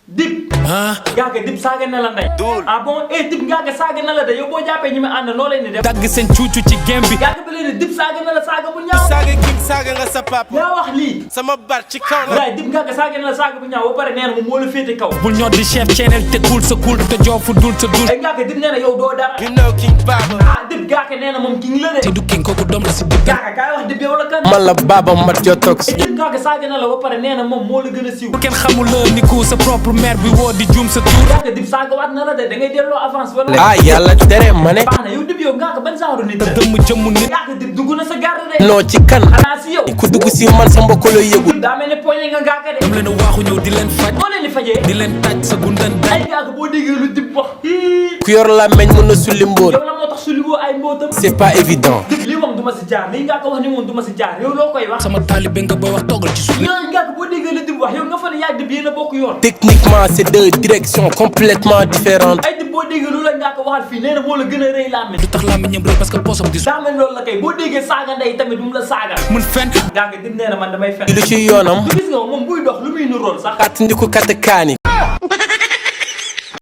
dip ngaka dip saaga na la ndey ah bon dip ngaka saaga na la de yow boo jàppee ñi ma ànd noo leen di def dagg seen cuucu ci gem bi ngaka bi leen dip saaga na la saaga bu ñaaw saaga king saaga nga sa papa yaa wax lii sama bar ci kaw la waaye dip ngaka saaga na la saaga bu ñaaw ba pare nee na moom moo la féete kaw bul ñoo di chef channel te kul sa kul te joofu dul sa dul ngaka dip nee na yow doo dara you know king baba dip ngaka nee na moom king la de te du king kooku doom la si dëgg ngaka kaay wax dip yow la kan man la baba mat yo tox dip ngaka saaga na la ba pare nee na moom moo la gën a siiw kenn xamul la ni ku sa propre mère bi woo di juum sa tur ngaka dip saaga waat na la de da ngay delloo avance wala ah yàlla tere ma ne baax na yow dip yow ngaka ban genre nit la dëmm jëmmu nit ngaka dip dugg na sa garde de non ci kan xanaa si yow ku dugg si man sa mbokk la yëgul daa mel ne poñe nga ngaka de dam leen a waaxu ñëw di leen faj moo leen di fajee di leen taj sa gundan ay day ngaka boo déggee lu dip wax ku yor la meñ mën na sulli mbóot yow la moo tax suliwoo ay mbootam c'est pas évident dip lii moom du ma si jaar lii ngaka wax ni moom du ma si jaar yow loo koy wax sama taalibe nga booy wax toggal ci suuf yow ngaka boo déggee lu dip wax yow nga fa ne yaa dip yéen a bokk yoon techniquement c'est deux directions complètement différentes ay dip boo déggee lu la ngaka waxal fii nee na moo la gën a rëy làmmiñ lu tax laa mi ñëm rëy parce que poosam di daa mel loolu la kay boo déggee saaga ndey tamit mu la saaga mun fen ngaka dip nee na man damay fen lu ci yoonam gis nga moom buy dox lu muy nurool sax kat ndiku kat kaani